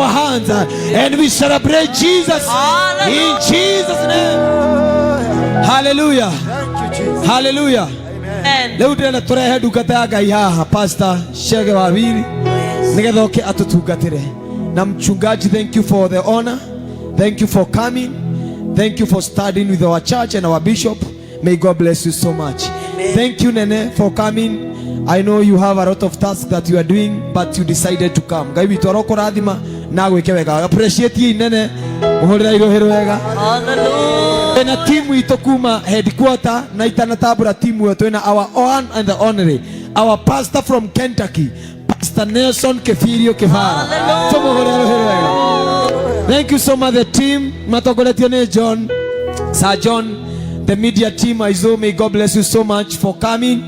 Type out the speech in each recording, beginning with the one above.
hands and we celebrate Jesus in Jesus name. Hallelujah. Thank you, Jesus. Hallelujah. Amen. Rĩu ndĩrenda tũrehe ndungata ya Ngai haha, Pastor Chege Wawiri, nĩgetha oke atũtungatĩre. Na mchungaji, thank you for the honor, thank you for coming, thank you for studying with our church and our bishop. May God bless you so much. Thank you, Nene, for coming. I know you have a lot of tasks that you are doing, but you decided to come. Ngai witũ arokũrathima na gwĩke wega. Appreciate you, Nene. Mũhũrĩra irohĩ wega. Hallelujah. Twĩna timu itũ kuma headquarter na itanatambũra timu ĩyo, twĩna our one and the only, our pastor from Kentucky, Pastor Nelson Kefirio Kibara. Tũmũhũrĩre rũhĩ wega. Thank you so much, the team matongoretio nĩ John, Sir John, the media team. Aizo, may God bless you so much for coming.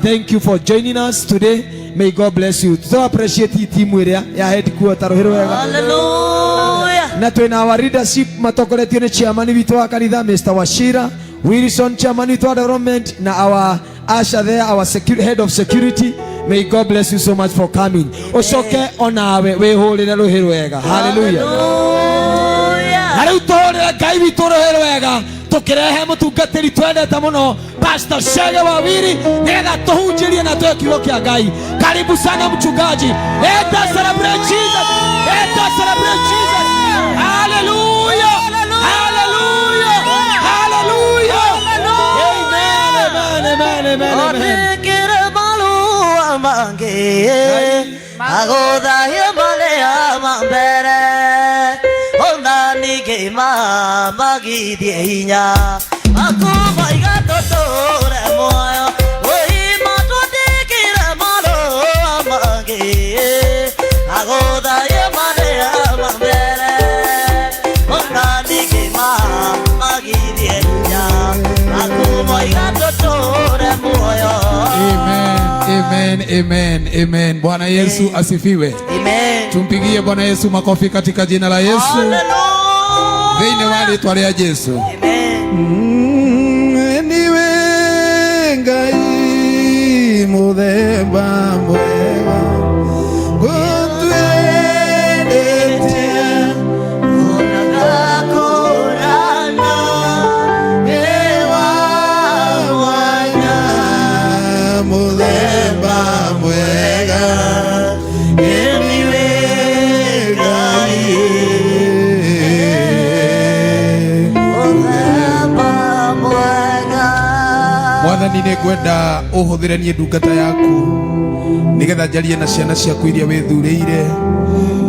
Thank you for joining us today. May God bless you. So appreciate timu ĩrĩa ya headquarter, rũhĩ rwega. Hallelujah. Na twina our leadership matongoretio nĩ chairman witũ wa kanitha, Mr. Wachira Wilson, chairman witũ wa development, na our usher there, our head of security. May God bless you so much for coming. Ũcoke onawe wĩhũrĩre rũhĩ rwega. Hallelujah. Hallelujah. Na rĩu tũhũrĩre Ngai witũ rũhĩ rwega tũkĩrehe mũtungatĩri twendete mũno, Pastor Chege Wawiri, nĩgetha tũhunjĩrie na tũhe kiugo kĩa Ngai. Karibu sana, mchungaji. Let us celebrate Jesus. Let us celebrate Jesus. Hallelujah. Hallelujah. Hallelujah. Amen. Amen. Amen. Amen. Amen. Andĩkĩre marũa mangĩ agũthahie marĩa ma mbere ona ningĩ mamagithie hinya makumaiga tũtũre muoyo ũima twandĩkĩre marũa mangĩ agũthahie marĩa ma mbere ona ningĩ mamagithie hinya makumaiga tũtũre muoyo. Amen, amen, amen, amen. Bwana Yesu asifiwe. Amen. Tumpigie Bwana Yesu makofi katika jina la Yesu. Hallelujah. Thĩinĩ wa rĩtwa rĩa Jesu. Amen. Niwe Ngai mũthemba mwega ngũtwendete. Unagakorana Ewa mwanya mũthemba mwega niwe Ngai. Mũthemba mwega. Mwathani, nĩ ngwenda ũhũthĩre niĩ ndungata yaku nĩgetha njarie na ciana ciaku iria wĩthurĩire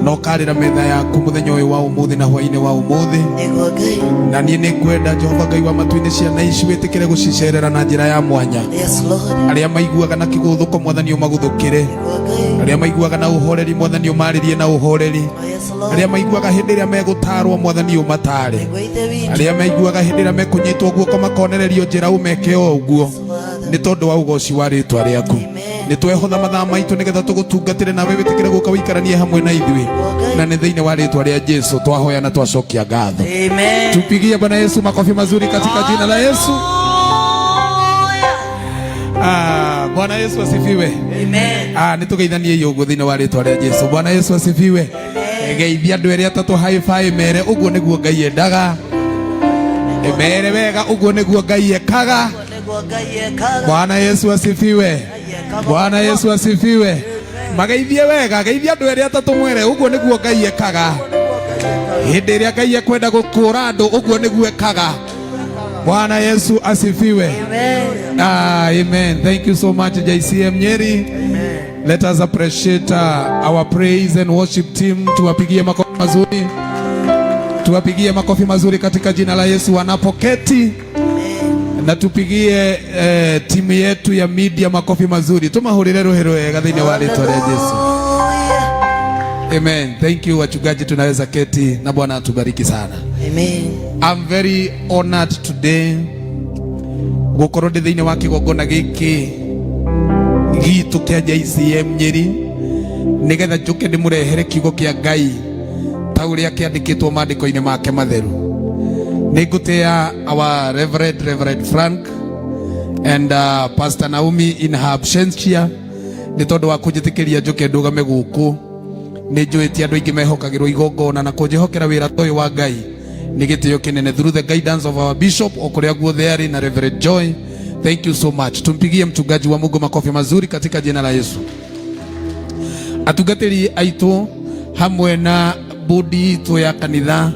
na ũkarĩra metha yaku mũthenya ũyũ wa ũmũthĩ na hwaĩ-inĩ wa ũmũthĩ. Nĩguo Ngai. Na niĩ nĩ ngwenda, Jehova Ngai wa matu-inĩ, ciana ici wĩtĩkĩre gũcicerera na njĩra ya mwanya. Yes, Lord. Arĩa maiguaga na kĩgũthũko, Mwathani, ũmagũthũkĩre. Nĩguo Ngai. Arĩa maiguaga na ũhoreri, Mwathani, ũmarĩrie na ũhoreri. Oh, yes, Lord. Arĩa maiguaga hĩndĩ ĩrĩa megũtarwo, Mwathani, ũmatare. Nĩguo Ithe witũ. Arĩa maiguaga hĩndĩ ĩrĩa mekũnyitwo guoko makonererio njĩra, ũmeke o ũguo Father. nĩ tondũ wa ũgoci wa rĩtwa rĩaku. Amen. Nĩ twehotha mathaa maitũ nĩgetha tũgũtungatĩre nawe wĩtĩkĩre gũka wĩikaranie hamwe na ithuĩ, na nĩ thĩinĩ wa rĩtwa rĩa Jesu twahoya na twacokia ngatho. Amen. Tupigie Bwana Yesu makofi mazuri katika jina la Yesu. Hallelujah. Ah, Bwana Yesu asifiwe. Amen. Ah, nĩ tũgeithanie ũguo thĩinĩ wa rĩtwa rĩa Jesu. Bwana Yesu asifiwe. Geithia andũ erĩ atatũ, high five, mere ũguo nĩguo Ngai endaga. Mere wega, ũguo nĩguo Ngai ekaga. Nĩguo Ngai ekaga. Bwana Yesu asifiwe. Ngai ekaga. Bwana Yesu asifiwe. Mageithie wega, geithia andũ erĩ atatũ, mwere ũguo nĩguo Ngai ekaga. Hĩndĩ ĩrĩa Ngai ekwenda gũkũra andũ, ũguo nĩguo ekaga. Bwana Yesu asifiwe. Amen. Ah, amen. Thank you so much, JCM Nyeri. Let us appreciate our praise and worship team. Tuwapigie makofi mazuri, tuwapigie makofi mazuri katika jina la Yesu wanapoketi, na tupigie timu yetu ya media makofi mazuri. Tumahurire ruhi rwega thĩinĩ wa rĩtwa rĩa Jesu. Hallelujah. Amen. Thank you, wachungaji, tunaweza keti na Bwana atubariki sana. Amen. I'm very honored today gukorwo ndĩ thĩinĩ wa kĩgongona gĩkĩ gitũ kĩa JCM Nyeri nĩgetha njũke ndĩmũrehere kiugo kĩa Ngai ta ũrĩa kĩandĩkĩtwo maandĩko-inĩ make matheru. Nĩ ngũtĩa our Reverend Frank and Pastor Naomi in her absentia nĩ tondũ wa kũnjĩtĩkĩria njũke ndũgame gũkũ. Nĩ njũĩ ti andũ aingĩ mehokagĩrwo igongona na kũnjĩhokera wĩra ta ũyũ wa Ngai nĩ gĩtĩo kĩnene. Through the guidance of our bishop o kũrĩa guothe arĩ na Reverend Joy, thank you so much. Tumpigie mchungaji wa Mungu makofi mazuri katika jina la Yesu. Atungatĩri aitũ hamwe na bodi itũ ya kanitha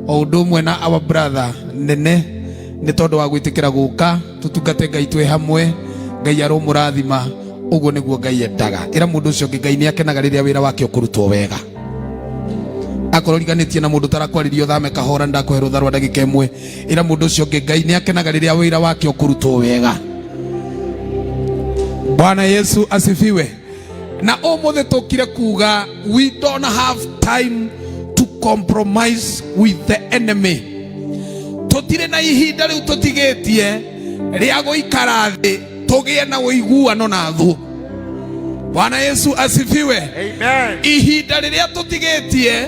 o ũndũ ũmwe na our brother nene nĩ tondũ wa gwĩtĩkĩra gũka tũtungate Ngai twĩ hamwe. Ngai aromũrathima, ũguo nĩguo Ngai endaga. Ĩra mũndũ ũcio ũngĩ Ngai nĩ akenaga rĩrĩa wĩra wake ũkũrutwo wega. Akorwo riganĩtie na mũndũ tarakwarĩria ũthame kahora, ndakũhe rũtha rwa ndagĩka ĩmwe. Ĩra mũndũ ũcio ũngĩ Ngai nĩ akenaga rĩrĩa wĩra wake ũkũrutwo wega. Bwana Yesu asifiwe. Na ũmũthĩ tũkire kuga we don't have time to compromise with the enemy. Tũtirĩ na ihinda rĩu tũtigĩtie rĩa gũikara thĩ tũgĩe na ũiguano na thũ. Bwana Yesu asifiwe. Amen. Ihinda rĩrĩa tũtigĩtie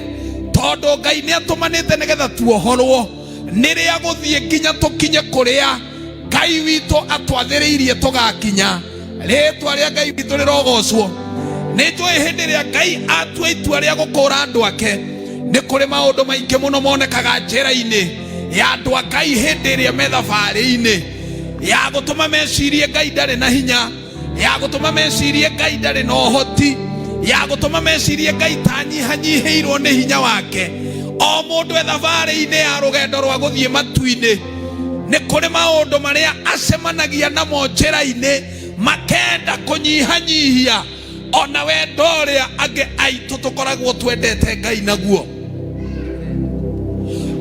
tondũ Ngai nĩ atũmanĩte nĩgetha tuohorwo nĩ rĩa gũthiĩ nginya tũkinye kũrĩa Ngai witũ atwathĩrĩirie tũgakinya. Rĩtwa rĩa Ngai witũ rĩrogocwo. Nĩ njũĩ hĩndĩ ĩrĩa Ngai atua itua rĩa gũkũra andũ ake nĩ kũrĩ maũndũ maingĩ mũno monekaga njĩra-inĩ ya andũ a Ngai hĩndĩ ĩrĩa me thabarĩ-inĩ ya gũtũma mecirie Ngai ndarĩ na hinya, ya gũtũma mecirie Ngai ndarĩ na ũhoti, ya gũtũma mecirie Ngai tanyihanyihĩirwo nĩ hinya wake. O mũndũ e thabarĩ-inĩ ya rũgendo rwa gũthiĩ matu-inĩ nĩ kũrĩ maũndũ marĩa acemanagia namo njĩra-inĩ makenda kũnyihanyihia ona wendo ũrĩa angĩ aitũ tũkoragwo twendete Ngai naguo.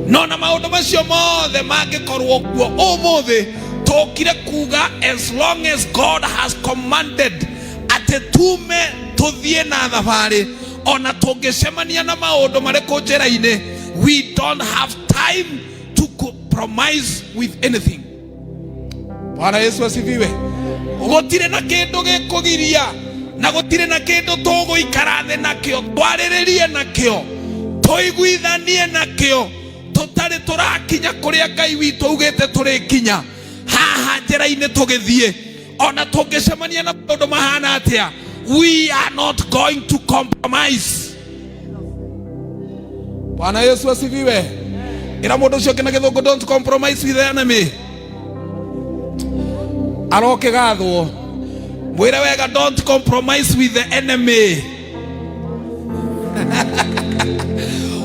No na maũndũ macio mothe mangĩkorwo kuo ũmũthĩ tũkire kuga as long as God has commanded atĩ tume tũthiĩ na thabarĩ ona tũngĩcemania na maũndũ marĩkũ njĩra-inĩ, we don't have time to compromise with anything. Bwana Yesu asifiwe. Gũtirĩ na kĩndũ gĩkũgiria na gũtirĩ na kĩndũ tũgũikara thĩ nakĩo twarĩrĩrie nakĩo tũiguithanie nakĩo tũtarĩ tũrakinya kũrĩa Ngai witũ augĩte tũrĩkinya. Haha njĩra-inĩ tũgĩthiĩ ona tũngĩcemania na maũndũ mahana atĩa, we are not going to compromise. Bwana Yesu asifiwe. Ĩra mũndũ ũcio ũngĩ na gĩthũngũ, don't compromise with the enemy. Arokĩgathwo. Mwĩre wega, don't compromise with the enemy.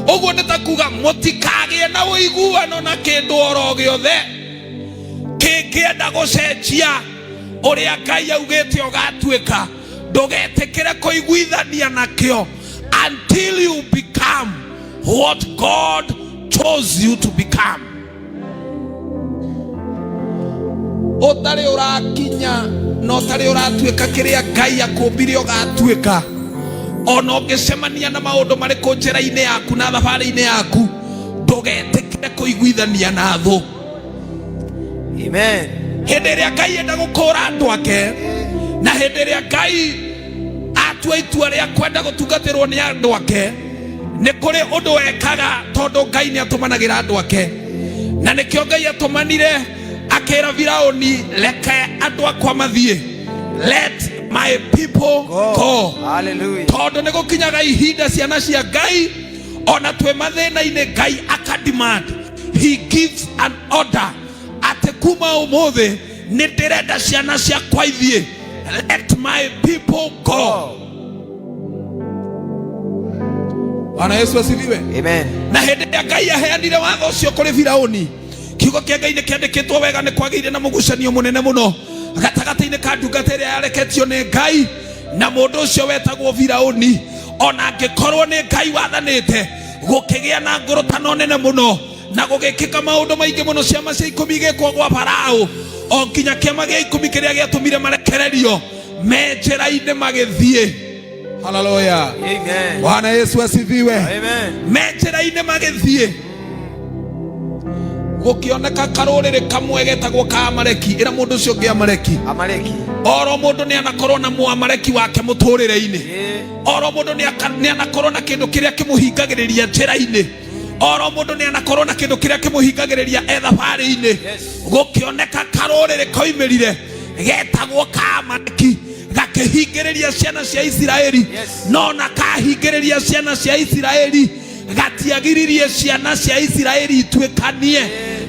Ũguo nĩ ta kuga mũtikagĩe na ũiguano na kĩndũ oro gĩothe kĩngĩenda gũcenjia ũrĩa Ngai augĩte ũgatuĩka. Ndũgetĩkĩre kũiguithania nakĩo until you become what God chose you to become. Ũtarĩ ũrakinya na ũtarĩ ũratuĩka kĩrĩa Ngai akũmbire ũgatuĩka, ona ũngĩcemania na maũndũ marĩkũ njĩra-inĩ yaku na thabarĩ-inĩ yaku, ndũgetĩkĩre kũiguithania na thũ. Amen. Hĩndĩ ĩrĩa Ngai enda gũkũra andũ ake na hĩndĩ ĩrĩa Ngai atua itua rĩa kwenda gũtungatĩrwo nĩ andũ ake, nĩ kũrĩ ũndũ wekaga tondũ Ngai nĩ atũmanagĩra andũ ake. Na nĩkĩo Ngai atũmanire akĩra Firaũni, reke andũ akwa mathiĩ, let my people go. Hallelujah. Tondũ nĩ gũkinyaga ihinda ciana cia Ngai ona twĩ mathĩna-inĩ Ngai akademand, he gives an order atĩ kuma ũmũthĩ nĩ ndĩrenda ciana ciakwa ithiĩ, let my people go. Bwana Yesu asifiwe. Amen. Na hĩndĩ ĩrĩa Ngai aheanire watho ũcio kũrĩ Firaũni, kiugo kĩa Ngai nĩ kĩandĩkĩtwo wega, nĩ kwagĩire na mũgucanio mũnene mũno gatagatĩ-inĩ ka ndungata ĩrĩa yareketio nĩ Ngai na mũndũ ũcio wetagwo Firaũni. Ona angĩkorwo nĩ Ngai wathanĩte, gũkĩgĩa na ngũrũtano nene mũno na gũgĩkĩka maũndũ maingĩ mũno. Ciama cia ikũmi igĩkwo gwa Farao o nginya kĩama gĩa ikũmi kĩrĩa gĩatũmire marekererio me njĩra-inĩ magĩthiĩ. Haleluya. Amen. Bwana Yesu asifiwe. Amen. Me njĩra-inĩ magĩthiĩ gũkĩoneka karũrĩrĩ kamwe getagwo ka Amaleki. Ĩra mũndũ ũcio ũngĩ Amaleki. Amaleki. Oro mũndũ nĩ anakorwo na mũamaleki wake mũtũrĩre-inĩ. Yeah. Oro mũndũ nĩ anakorwo na kĩndũ kĩrĩa kĩmũhingagĩrĩria njĩra-inĩ. Oro mũndũ nĩ anakorwo na kĩndũ kĩrĩa kĩmũhingagĩrĩria e thabarĩ-inĩ. Yes. Gũkĩoneka karũrĩrĩ koimĩrire getagwo ka Amaleki, gakĩ Gakĩhingĩrĩria ciana cia Isiraeli. No na kahingĩrĩria ciana cia Isiraeli, gatiagiririe ciana cia Isiraeli ituĩkanie.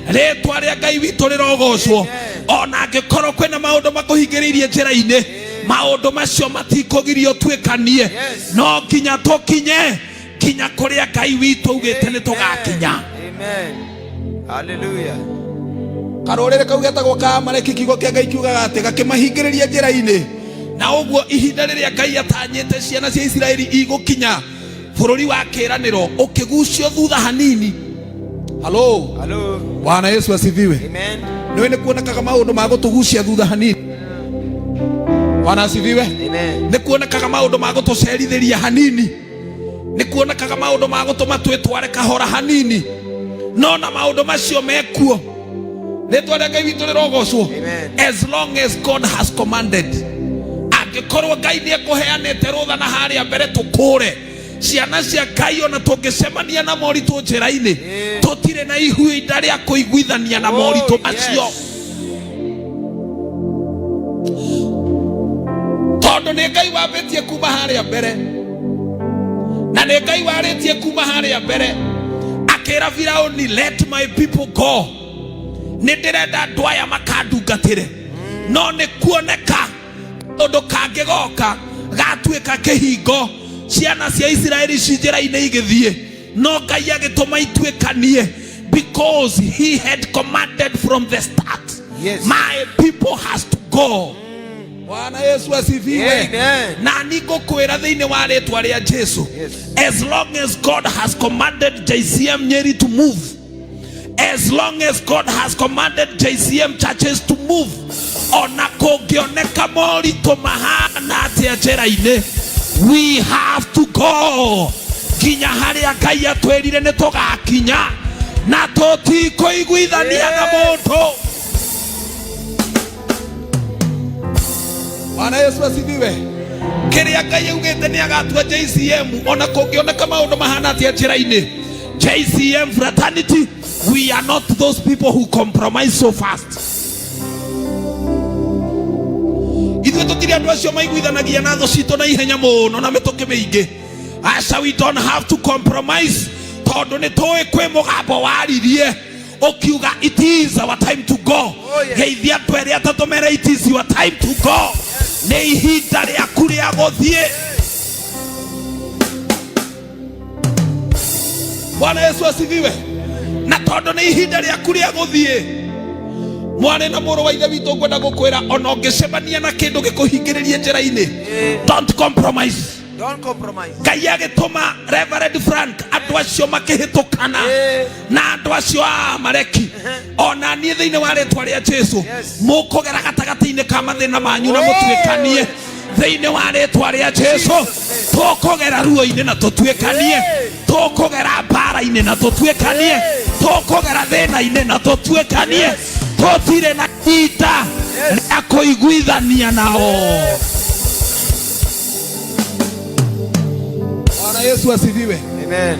Rĩtwa rĩa Ngai witũ rĩrogocwo. Ona angĩkorwo kwĩna maũndũ makũhingĩrĩirie njĩra-inĩ, maũndũ macio matikũgiria ũtuĩkanie. No nginya tũkinye nginya kũrĩa Ngai witũ augĩte nĩ tũgakinya. Amen. Hallelujah. Karũrĩrĩ kau getagwo ka Amaleki, kiugo kĩa Ngai kiugaga atĩ gakĩmahingĩrĩria njĩra-inĩ, na ũguo ihinda rĩrĩa Ngai atanyĩte ciana cia Isiraeli igũkinya bũrũri wa kĩĩranĩro ũkĩgucio thutha hanini. Halo. Hello. Bwana Yesu asifiwe. Amen. Nĩwe nĩ kuonekaga maũndũ ma gũtũgucia thutha hanini. Bwana asifiwe. Amen. Nĩ kuonekaga maũndũ ma gũtũcerithĩria hanini, nĩ kuonekaga maũndũ ma gũtũma twĩtware kahora hanini, no na maũndũ macio mekuo, rĩtwa rĩa Ngai witũ rĩrogocwo. Amen. As long as God has commanded, angĩkorwo Ngai nĩ ekũheanĩte rũtha na harĩa mbere tũkũre ciana cia Ngai, ona tũngĩcemania na moritũ njĩra-inĩ, tũtirĩ na ihinda rĩa kũiguithania na moritũ macio, tondũ nĩ Ngai wambĩtie kuma harĩa mbere, na nĩ Ngai warĩtie kuma harĩa mbere akĩra Firaũni, "Let my people go, nĩ ndĩrenda andũ aya makandungatĩre." No nĩ kuoneka ũndũ kangĩgoka gatuĩka kĩhingo ciana cia Isiraeli ci njĩra-inĩ igĩthiĩ, no Ngai agĩtũma ituĩkanie because he had commanded from the start, "My people has to go." Bwana Yesu asifiwe. Amen. Na nĩ ngũkwĩra thĩinĩ wa rĩtwa rĩa Jesu, as long as God has commanded JCM Nyeri to move, as long as God has commanded JCM churches to move, ona kũngĩoneka moritũ mahana atĩa njĩra-inĩ, we have to go nginya harĩa Ngai atwĩrire nĩ tũgakinya, na tũtikũiguithania na mũndũ. Bwana Yesu asifiwe. Kĩrĩa Ngai augĩte nĩ agatua JCM, ona kũngĩoneka maũndũ mahana atĩa njĩra-inĩ, JCM fraternity, we are not those people who compromise so fast. Ithuĩ tũtirĩ andũ acio maiguithanagia na thũ citũ na ihenya mũno na mĩtũkĩ mĩingĩ. Aca, we don't have to compromise, tondũ nĩ tũĩ kwĩ mũgambo waririe ũkiuga, "It is our time to go." Oh, yes. Geithia andũ erĩ atatũ, mere, "It is your time to go." Nĩ ihinda rĩaku rĩa gũthiĩ. Bwana Yesu asifiwe. Na tondũ nĩ ihinda rĩaku rĩa gũthiĩ, mwarĩ na mũrũ wa ithe witũ, ngwenda gũkwĩra, ona ũngĩcemania na kĩndũ gĩkũhingĩrĩrie njĩra-inĩ, don't compromise. Don't compromise. Ngai agĩtũma Reverend Frank, andũ acio makĩhĩtũkana na andũ acio a Amaleki. Ona niĩ thĩinĩ wa rĩtwa rĩa Jesu, mũkũgera gatagatĩ-inĩ ka mathĩna manyu na mũtuĩkanie. Thĩinĩ wa rĩtwa rĩa Jesu, tũkũgera ruo-inĩ na tũtuĩkanie, tũkũgera mbara-inĩ na tũtuĩkanie, tũkũgera thĩna-inĩ na tũtuĩkanie. Tũtirĩ na ihinda rĩa kũiguithania nao. Bwana Yesu asifiwe. Amen.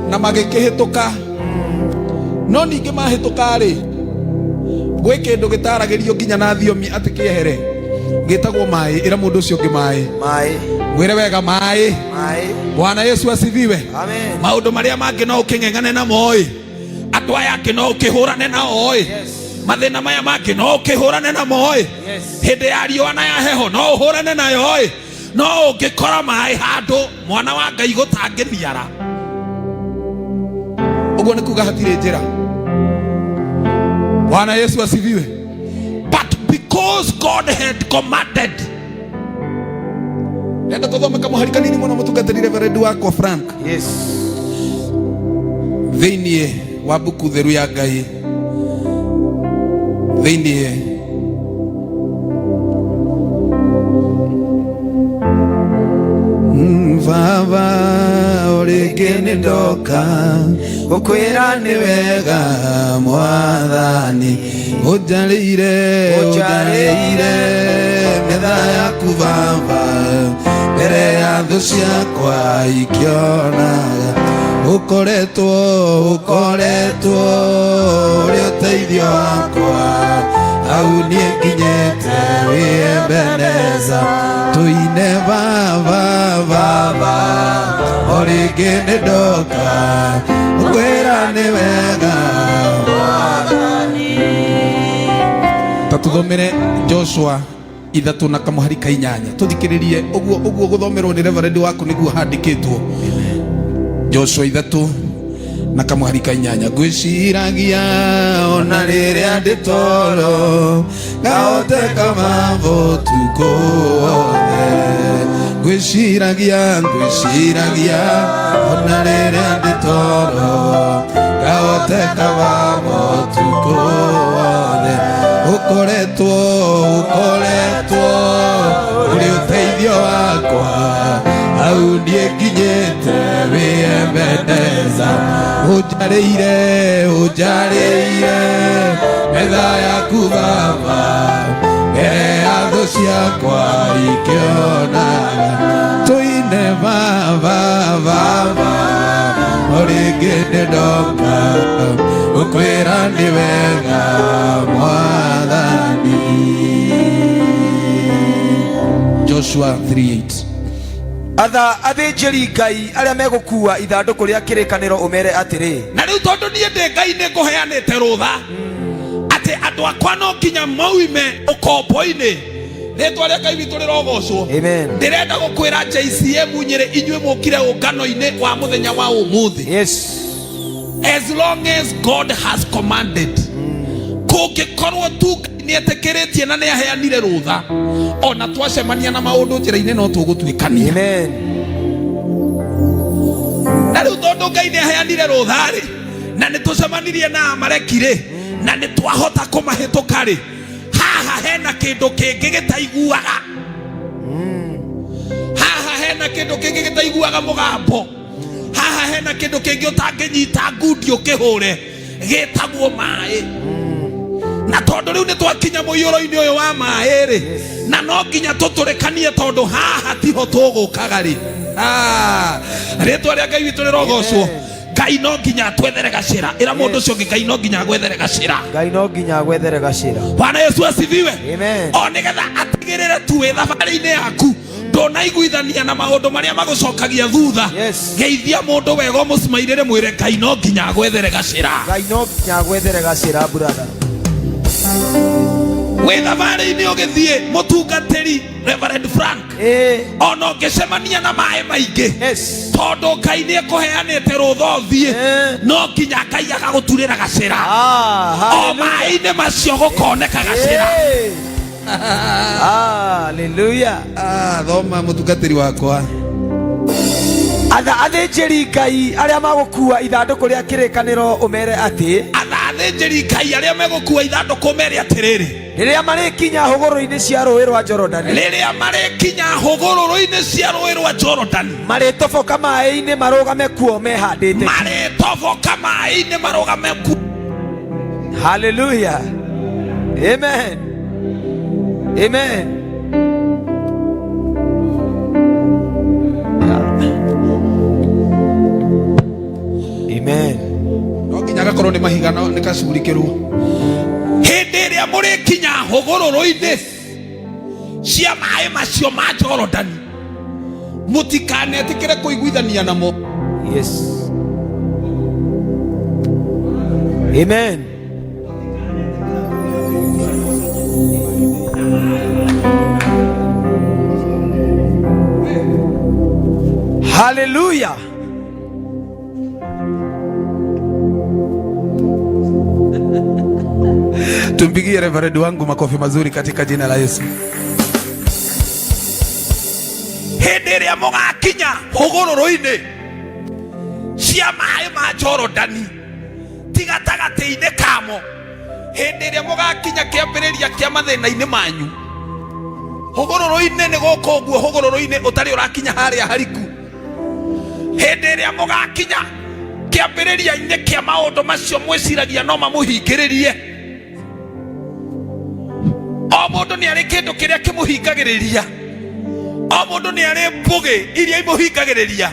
Na magĩkĩhĩtũka, no ningĩ mahĩtũka rĩ, gwĩ kĩndũ gĩtaragĩrio nginya na thiomi atĩ kĩehere, gĩtagwo maĩ. Ĩra mũndũ ũcio ũngĩ, "Maĩ." Maĩ. Mwĩre wega, "Maĩ." Maĩ. Bwana Yesu asifiwe. Amen. Maũndũ marĩa mangĩ no ũkĩng'eng'ane namo ĩ, andũ aya angĩ no ũkĩhũrane nao ĩ, mathĩna maya mangĩ no ũkĩhũrane namo ĩ, hĩndĩ ya riũa na ya heho no ũhũrane nayo ĩ, no ũngĩkora maĩ handũ, mwana wa Ngai, gũtangĩniara, ũguo nĩ kuga hatirĩ njĩra. Bwana Yesu asifiwe. But because God had commanded, enda tũthome kamũhari kanini mũno, mũtungatĩri Reverend wakwa Frank, thĩinĩ wa mbuku theru ya Ngai, thĩinĩ Baba, o rĩngĩ nĩ ndoka gũkwĩra nĩ wega Mwathani ũnjarĩire, ũnjarĩire metha yaku Baba mbere ya thũ ciakwa ikĩonaga. Ũkoretwo, ũkoretwo ũrĩ ũteithio wakwa. Hau niĩ nginyĩte wĩ Ebeneza. Tũine baba baba o rĩngĩ nĩ ndoka ngwĩra nĩ wega. Ta tuthomere Joshua 3 na kamuhari ka 8, tuthikiririe uguo uguo guthomerwo ni reverend waku niguo handikitwo. Joshua 3 na kamuhari ka 8. Ngwĩciragia ona rĩrĩa ndĩ toro, ngahoteka maũtukũ wothe. Ngwĩciragia, ngwĩciragia ona rĩrĩa ndĩ toro, ngahoteka maũtukũ wothe. Ũkoretwo, ũkoretwo ũrĩ ũteithio wakwa, hau niĩ nginyĩte wĩ Ebeneza. Ũnjarĩire, ũnjarĩire metha yaku baba, mbere ya thũ ciakwa ikĩonaga. Tũine baba baba o rĩngĩ nĩ ndoka ũkwĩra nĩ wega mwathani. Joshua 3:8. Atha athĩnjĩri Ngai arĩa megũkua ithandũkũ rĩa kĩrĩkanĩro ũmere atĩrĩ. Na rĩu tondũ niĩ ndĩ Ngai nĩ ngũheanĩte rũtha atĩ andũ akwa no nginya mauime ũkombo-inĩ, rĩtwa rĩa Ngai witũ rĩrogocwo. Amen. Ndĩrenda gũkwĩra JCM Nyĩrĩ, inyuĩ mũkire ũngano-inĩ wa mũthenya wa ũmũthĩ, as long as God has commanded, kũngĩkorwo tu Ngai nĩetĩkĩrĩtie na nĩaheanire rũtha, ona twacemania na maũndũ njĩra-inĩ no tũgũtuĩkania. Amen. Na rĩu tondũ Ngai nĩaheanire rũtha rĩ, na nĩtũcemanirie na Amaleki rĩ, na nĩtwahota kũmahĩtũka rĩ, haha hena kĩndũ kĩngĩ gĩtaiguaga, haha hena kĩndũ kĩngĩ gĩtaiguaga mũgambo, haha hena kĩndũ kĩngĩ ũtangĩnyita ngundi ũkĩhũre, gĩtagwo maĩ. Na tondũ rĩu nĩtwakinya mũiyũro-inĩ ũyũ wa maĩ rĩ, na no nginya tũtũrĩkanie tondũ haha tiho tũgũkaga rĩ. Rĩtwa rĩa Ngai witũ rĩrogocwo. Ngai no nginya atwethere gacĩra. Ĩra mũndũ ũcio ũngĩ, Ngai no nginya agwethere gacĩra. Ngai no nginya agwethere gacĩra. Bwana Yesu asifiwe. Amen. O nĩgetha atigĩrĩre tu wĩ thabarĩ-inĩ yaku ndũnaiguithania na maũndũ marĩa magũcokagia thutha. Geithia mũndũ wega ũmũcimairĩre, mwĩre Ngai no nginya agwethere gacĩra. Ngai no nginya agwethere gacĩra, brother. Wĩ thabarĩ-inĩ ũgĩthiĩ, mũtungatĩri Reverend Frank, ona ũngĩcemania na maĩ maingĩ, tondũ Ngai nĩ ekũheanĩte rũtha ũthiĩ, no nginya Ngai agagũturĩra gacĩra. O maĩ-inĩ macio gũkoneka gacĩra. Hallelujah. Thoma mũtungatĩri wakwa. Atha athĩnjĩri Ngai arĩa magũkua ithandũkũ rĩa kĩrĩkanĩro ũmere atĩ. Atha athĩnjĩri Ngai arĩa megũkua ithandũkũ ũmere atĩrĩrĩ. Rĩrĩa marĩkinya hũgũrũrũ-inĩ cia rũĩ rwa Jorodani. Rĩrĩa marĩkinya hũgũrũrũ-inĩ cia rũĩ rwa Jorodani. Marĩtoboka maĩ-inĩ marũgame kuo mehandĩte. Marĩtoboka maĩ-inĩ marũgame kuo. Hallelujah. Amen. Amen. Amen. No nginya gakorwo nĩ mahiga no nĩ gacurikĩrwo. Hĩndĩ ĩrĩa mũrĩkinya hũgũrũrũ-inĩ cia maĩ macio ma Jorodani, mũtikanetĩkĩre kũiguithania namo. Yes. Amen. Hallelujah. Tumpigie reverend wangu makofi mazuri katika jina la Yesu. Hĩndĩ ĩrĩa mũgakinya hũgũrũrũ-inĩ cia maĩ ma Jorodani, ti gatagatĩ-inĩ kamo, hĩndĩ ĩrĩa mũgakinya kĩambĩrĩria kĩa mathĩna-inĩ manyu, hũgũrũrũ-inĩ nĩ gũkũ ũguo, hũgũrũrũ-inĩ ũtarĩ ũrakinya harĩa hariku. Hĩndĩ ĩrĩa mũgakinya kĩambĩrĩria-inĩ kĩa maũndũ macio mwĩciragia no mamũhingĩrĩrie, o mũndũ nĩ arĩ kĩndũ kĩrĩa kĩmũhingagĩrĩria, o mũndũ nĩ arĩ mbũgĩ iria imũhingagĩrĩria,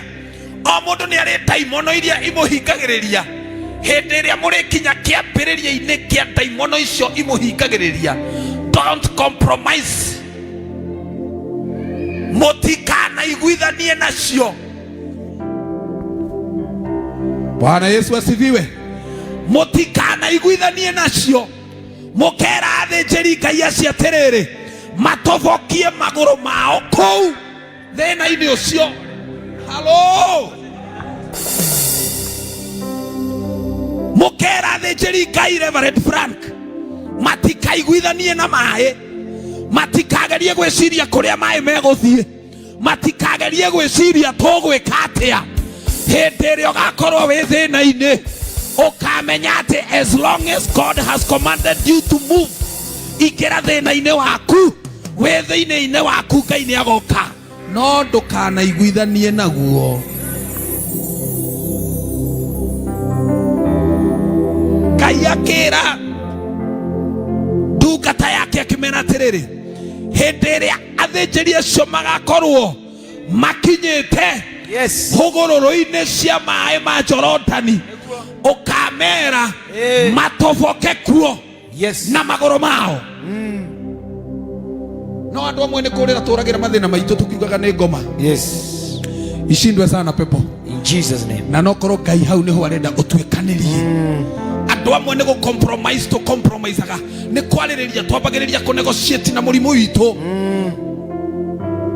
o mũndũ nĩ arĩ ndaimono iria imũhingagĩrĩria. Hĩndĩ ĩrĩa mũrĩkinya kĩambĩrĩria-inĩ kĩa ndaimono icio imũhingagĩrĩria, don't compromise, mũtikanaiguithanie nacio. Bwana Yesu asifiwe. Mũtikanaiguithanie nacio. Mũkera athĩnjĩri Ngai acio atĩrĩrĩ, matobokie magũrũ mao kũu thĩna-inĩ ũcio. Halo, mũkera athĩnjĩri Ngai Reverend Frank matikaiguithanie na maĩ, matikagerie gwĩciria kũrĩa maĩ megũthiĩ, matikagerie gwĩciria tũgwĩka atĩa. Hĩndĩ ĩrĩa ũgakorwo wĩ thĩna-inĩ, ũkamenya atĩ as long as God has commanded you to move, ingĩra thĩna-inĩ waku, wĩ thĩinĩ-inĩ waku Ngai nĩ agoka. No ndũkanaiguithanie naguo. Ngai akĩra ndungata yake akĩmera atĩrĩrĩ, hĩndĩ ĩrĩa athĩnjĩri acio magakorwo makinyĩte Yes. hũgũrũrũ-inĩ cia maĩ ma Jorodani, ũkamera matoboke kuo Yes. na magũrũ mao. No andũ amwe nĩ kũrĩra tũragĩra mathĩna maitũ tukiugaga nĩ ngoma. Yes. Ishindwe sana pepo. In Jesus' name. Na no korwo Ngai hau nĩho arenda ũtuĩkanĩrie. Andũ amwe nĩ gũ-compromise tũ-compromisaga, nĩ kwarĩrĩria twambagĩrĩria kũ-negotiate na mũrimũ witũ.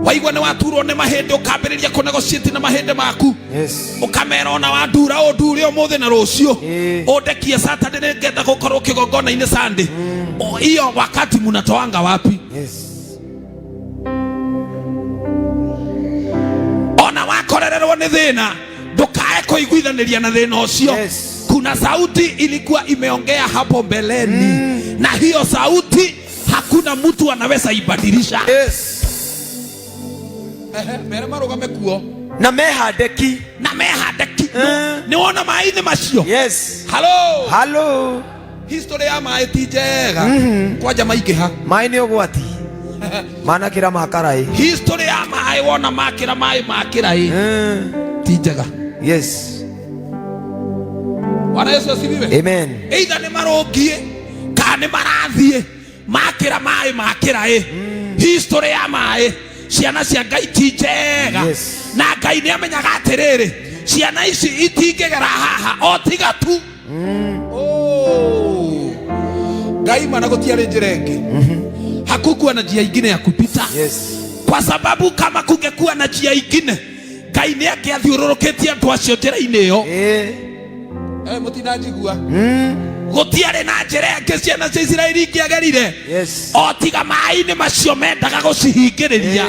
Waigua nĩ waturwo nĩ mahĩndĩ, ũkambĩrĩria kũ-negotiate na mahĩndĩ maku. Yes. Ũkamera ona wandura ũndure ũmũthĩ na rũciũ, ũndekie Saturday nĩngenda gũkorwo kĩgongona-inĩ Sunday. O, hiyo wakati mnatoanga wapi? Yes. Ona wakorererwo nĩ thĩna, ndũkae kũiguithanĩria na thĩna ũcio. Yes. Kuna sauti ilikuwa imeongea hapo mbeleni, na hiyo sauti hakuna mtu anaweza ibadilisha. Yes. Ehe, mere marũgame kuo. Na mehande ki. Na mehande ki. Eh. Nĩ wona maĩ-inĩ macio? Yes. Halo. Halo. History ya maĩ ti njega. Kwanja maingĩha. Maĩ nĩ ũgwati. Manakĩra makaraĩ. History ya maĩ, wona makĩra maĩ makĩra ĩ, ti njega. Yes. Bwana Yesu asifiwe. Amen. Either nĩ marũngiĩ kana nĩ marathiĩ makĩra maĩ makĩra ĩ. History ya maĩ, ciana cia Ngai ti njega. Yes. Na Ngai nĩ amenyaga atĩrĩrĩ, ciana ici itingĩgera haha o tiga tu. Oh. Ngai mana gũtiarĩ njĩra ĩngĩ. Hakukuwa na njia ingine ya kupita. Yes. Kwa sababu kama kungekuwa na njia ingine, Ngai nĩ angĩathiũrũrũkĩtie andũ acio njĩra-inĩ ĩyo. Eh. Eh, mũtinanjigua. Gũtiarĩ na njĩra ĩngĩ ciana cia Isiraeli ingĩagerire Yes. o tiga maĩ-inĩ macio mendaga gũcihingĩrĩria.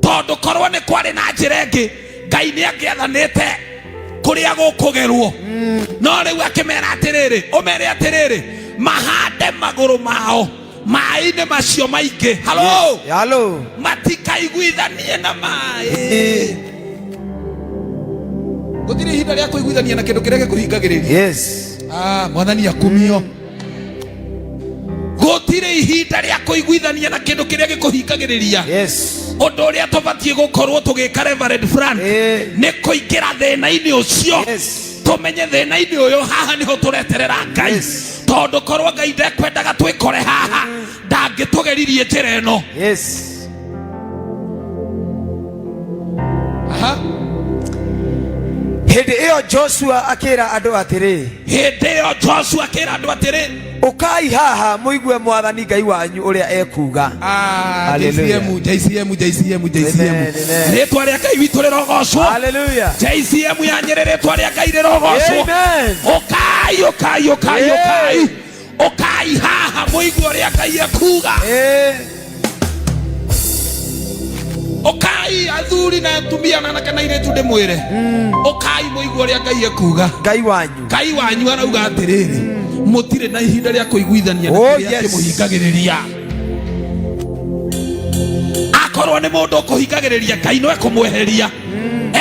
Tondũ korwo nĩ kwarĩ na njĩra ĩngĩ, Ngai nĩ angĩathanĩte kũrĩa gũkũgerwo. No rĩu akĩmera atĩrĩrĩ, ũmere atĩrĩrĩ, mahande magũrũ mao maĩ-inĩ macio maingĩ. Halo. Halo. Matikaiguithanie na maĩ. Gũtirĩ ihinda rĩa kũiguithania na kĩndũ kĩrĩa gĩkũhingagĩrĩria. Yes. Ah, mwathani akumio. Gũtirĩ ihinda rĩa kũiguithania na kĩndũ kĩrĩa gĩkũhingagĩrĩria. Yes. Ũndũ ũrĩa tũbatiĩ gũkorwo tũgĩka, Reverend Frank, nĩ kũingĩra thĩna-inĩ ũcio. Yes. Tũmenye thĩna-inĩ ũyũ haha nĩho tũreterera Ngai. Yes. Tondũ korwo Ngai ndekwendaga twĩkore haha, ndangĩtũgeririe njĩra ĩno. Yes. Aha. Hĩndĩ ĩyo Joshua akĩra andũ atĩrĩ, Hĩndĩ ĩyo Joshua akĩra andũ atĩrĩ, ũkai haha mũigue mwathani Ngai wanyu ũrĩa ekuuga. Ah, Hallelujah. JCM, JCM, JCM, JCM. Amen, amen. Rĩtwa rĩa Ngai witũ rĩrogocwo. Hallelujah. JCM ya Nyĩrĩ, rĩtwa rĩa Ngai rĩrogocwo. Amen. Ũkai, ũkai, ũkai, ũkai, ũkai haha mũigue ũrĩa Ngai ekuuga. Eh. Ũkai athuri na atumia na anake na airĩtu, ndĩmwĩre, ũkai mũigue ũrĩa Ngai ekuuga. Ngai wanyu. Ngai wanyu arauga atĩrĩrĩ, mũtirĩ na ihinda rĩa kũiguithania na Oh, kĩrĩa yes. kĩmũhingagĩrĩria. Akorwo nĩ mũndũ ũkũhingagĩrĩria, Ngai no ekũmweheria,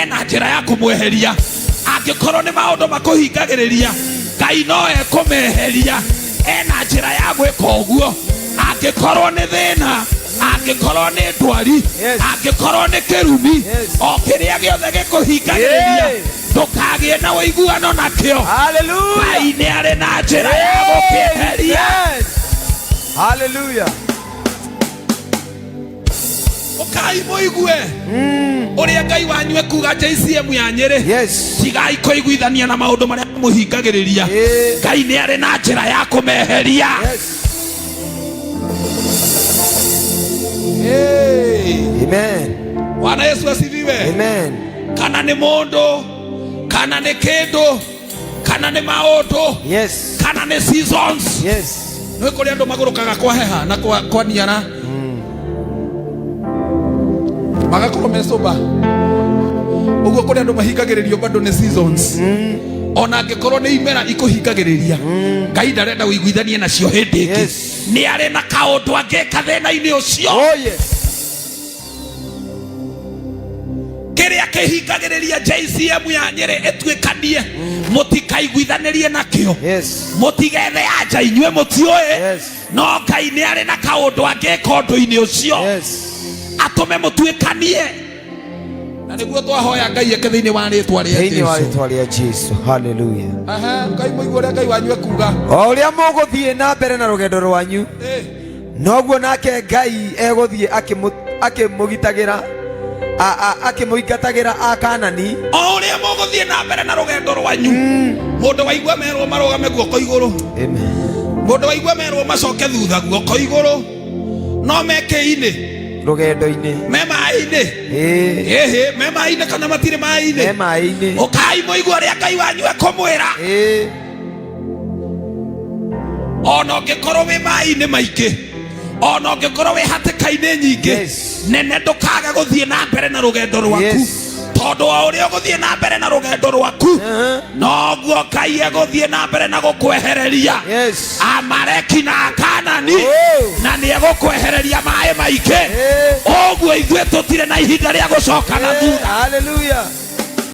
ena njĩra ya kũmweheria. Angĩkorwo nĩ maũndũ makũhingagĩrĩria, Ngai no ekũmeheria, ena njĩra ya gwĩka ũguo. Angĩkorwo nĩ thĩna, angĩkorwo nĩ ndwari, Yes. angĩkorwo nĩ kĩrumi, Yes. o kĩrĩa gĩothe gĩkũhingagĩrĩria, Yeah. Ndũkagĩe na ũiguano nakĩo. Hallelujah. Ngai nĩ arĩ na njĩra ya gũkĩeheria. Amen. Hallelujah. Ũkai mũigue ũrĩa Ngai wanyu ekuga JCM ya Nyĩrĩ. Yes. Tigai kũiguithania na maũndũ marĩa mũhingagĩrĩria. Ĩĩ. Ngai nĩ arĩ na njĩra ya kũmeheria. Yes. Hey. Amen. Bwana Yesu asifiwe. Amen. Kana nĩ mũndũ, kana nĩ kĩndũ, kana nĩ maũndũ, Yes. kana nĩ seasons. Yes. Nĩ kũrĩ andũ magũrũkaga kwa heha na kwa, kwa niara magakorwo me sober. Ũguo kũrĩ andũ mahingagĩrĩrio bado nĩ seasons. Ona angĩkorwo nĩ imera ikũhingagĩrĩria, Ngai ndarenda ũiguithanie nacio hĩndĩ ĩngĩ. Yes. Nĩ arĩ na kaũndũ angĩka thĩna-inĩ ũcio. Oh yes. Kĩrĩa kĩhingagĩrĩria JCM ya Nyĩrĩ ĩtuĩkanie, mũtikaiguithanĩrie nakĩo. Yes. Mũtigethe anja inyuĩ mũtiũĩ. Yes. No Ngai nĩ arĩ na kaũndũ angĩka ũndũ-inĩ ũcio. Yes. Atũme mũtuĩkanie, na nĩguo twahoya Ngai eke thĩinĩ wa rĩtwa rĩa Thĩinĩ wa Jesu. rĩtwa rĩa Jesu. Hallelujah. Aha, Ngai mũigue ũrĩa Ngai wanyu ekuga. O ũrĩa mũgũthiĩ na mbere na rũgendo rwanyu, Eh, noguo nake Ngai egũthiĩ akĩmũgitagĩra akĩmũingatagĩra Akanani. O ũrĩa mũgũthiĩ na mbere na rũgendo rwanyu, mũndũ waigua merwo marũgame guoko igũrũ, Amen. mũndũ waigua merwo macoke thutha guoko igũrũ, no mekĩinĩ Rũgendo-inĩ. me maĩ-inĩ. Ĩĩ. Ĩhĩ, me maĩ-inĩ kana matirĩ Me maĩ-inĩ? maĩ-inĩ. Ũkai mũigue ũrĩa Ngai wanyu ekũmwĩra. Ĩĩ. Ona ũngĩkorwo wĩ maĩ-inĩ maingĩ, ona ũngĩkorwo wĩ hatĩka-inĩ nyingĩ, Yes. nene, ndũkage gũthiĩ na mbere na rũgendo rwaku. Yes. Tondũ o ũrĩa ũgũthiĩ na mbere na rũgendo rwaku, noguo Ngai egũthiĩ na mbere na gũkwehereria Yes. Amareki na Akanani. Oh. Na nĩ egũkwehereria maĩ maingĩ. Eh. Ũguo ithuĩ tũtirĩ na ihinda rĩa gũcoka na thutha. Hallelujah.